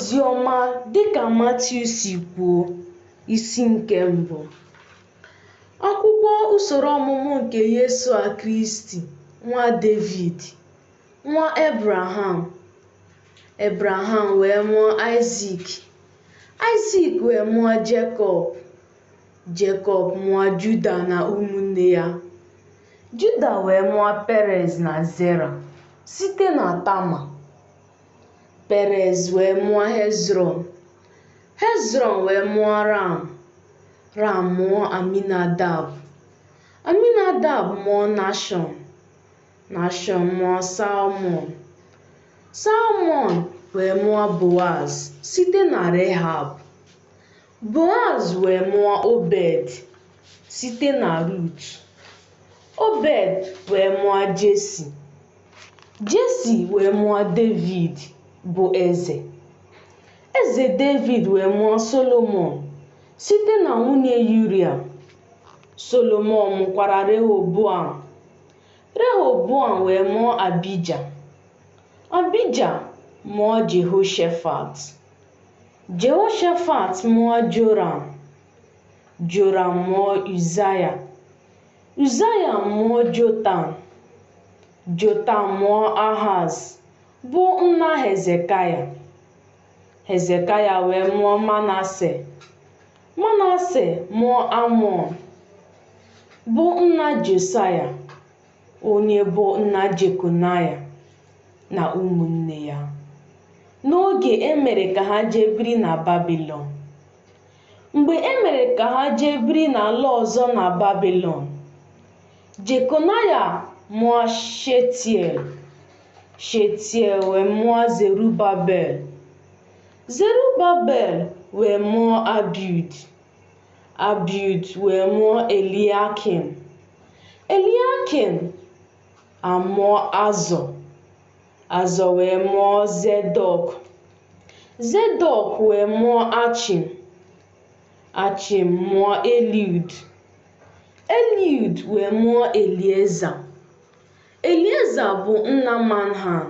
Oziọma dịka Matiu si kwuo, isi nke mbụ. Akwụkwọ usoro ọmụmụ nke Yesua Kristi, nwa Devid, nwa Ebraham. Ebraham wee mụọ Aịzik, Aịzik wee mụọ Jekọb, Jekọb mụọ Juda na ụmụnne ya. Juda wee mụọ Perez na Zera site na Tama. Perez wee mụọ Hezrọn, Hezrọn wee mụọ Ram, Ram mụọ Aminadab, Aminadab mụọ Nashọn, Nashọn mụọ Salmọn, Salmọn wee mụọ Boaz site na Rehab, Boaz wee mụọ Obed site na Rut, Obed wee mụọ Jesi, Jesi wee mụọ Devid bụ eze. Eze Devid wee mụọ Solomọn site na nwunye Yuria. Solomọn mụkwara Rehoboam. Rehoboam wee mụọ Abija. Abija mụọ Jehoshafat. Jehoshafat mụọ Joram. Joram mụọ Uzaya. Uzaya mụọ Jotam. Jotam mụọ Ahaz bụ nna Hezekaya. Hezekaya wee mụọ Manase. Manase mụọ Amọn bụ nna Josaya, onye bụ nna Jekonaya na ụmụnne ya, n'oge e mere ka ha jee biri na Babilọn. Mgbe e mere ka ha jee biri n'ala ọzọ na Babilọn, Jekonaya mụọ Shetiel, Shetiel wee mụọ Zerubabel, Zerubabel wee mụọ Abiud, Abiud wee mụọ Eliakim, Eliakim amụọ Azọ, Azọ wee mụọ Zedọk, Zedọk wee mụọ Achim, Achim mụọ Eliud, Eliud wee mụọ Elieza. Elieza bụ nna Manhan.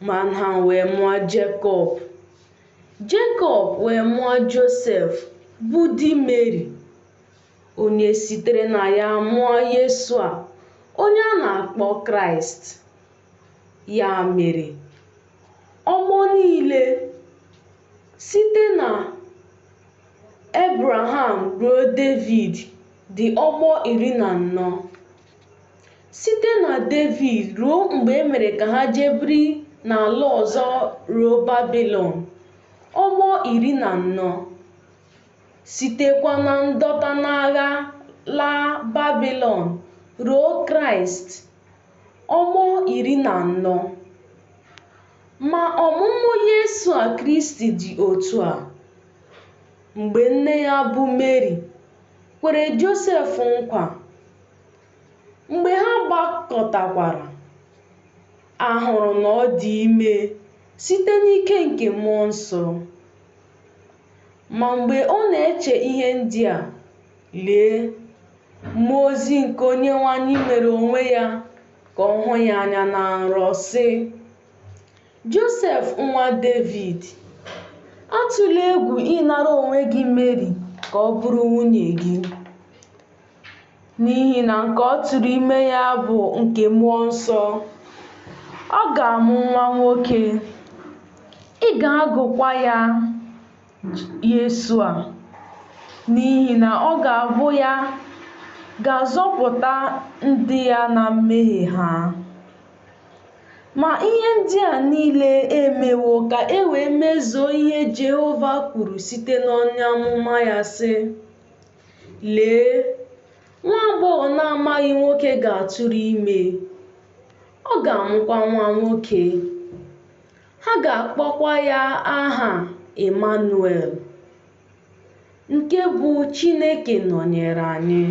Manhan wee mụọ Jekọb. Jekọb wee mụọ Josef bụ di Meri, onye sitere na ya mụọ Yesua, onye a na-akpọ Kraịst. Ya mere, ọgbọ niile site na Ebraham ruo Devid dị ọgbọ 14. Site na Devid ruo mgbe e mere ka ha jee biri n'ala ọzọ ruo Babilọn, ọgbọ 14. Sitekwa na ndọta n'agha laa Babilọn ruo Kraịst, ọgbọ 14. Ma ọmụmụ Yesua Kristi dị otu a. Mgbe nne ya bụ Meri kwere Josef nkwa, mgbe ha gbakọtakwara, a hụrụ na ọ dị ime site n'ike nke Mmụọ Nsọ. Ma mgbe ọ na-eche ihe ndị a, lee, mmụọ ozi nke Onyenwe anyị mere onwe ya ka ọ hụ ya anya na nrọ, sị, Josef nwa Devid, atụla egwu ịnara onwe gị Meri ka ọ bụrụ nwunye gị, n'ihi na nke ọ tụrụ ime ya bụ nke Mmụọ Nsọ. Ọ ga-amụ nwa nwoke, ị ga-agụkwa ya Yesua, n'ihi na ọ ga-abụ ya ga-azọpụta ndị ya na mmehie ha. Ma ihe ndị a niile emewo ka e wee mezuo ihe Jehova kwuru site n'onye amụma ya, sị, Lee, nwa agbọghọ na-amaghị nwoke ga-atụrụ ime, ọ ga-amụkwa nwa nwoke. Ha ga-akpọkwa ya aha Ịmanuel, nke bụ Chineke nọnyere anyị.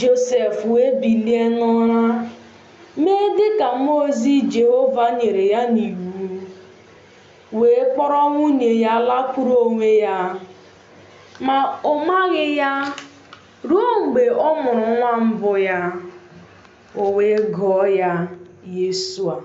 Josef wee bilie n'ụra, mee dị ka mmụọ ozi Jehova nyere ya n'iwu, wee kpọrọ nwunye ya lakwuru onwe ya. Ma ọ maghị ya ruo mgbe ọ mụrụ nwa mbụ ya, o wee gụọ ya Yesua.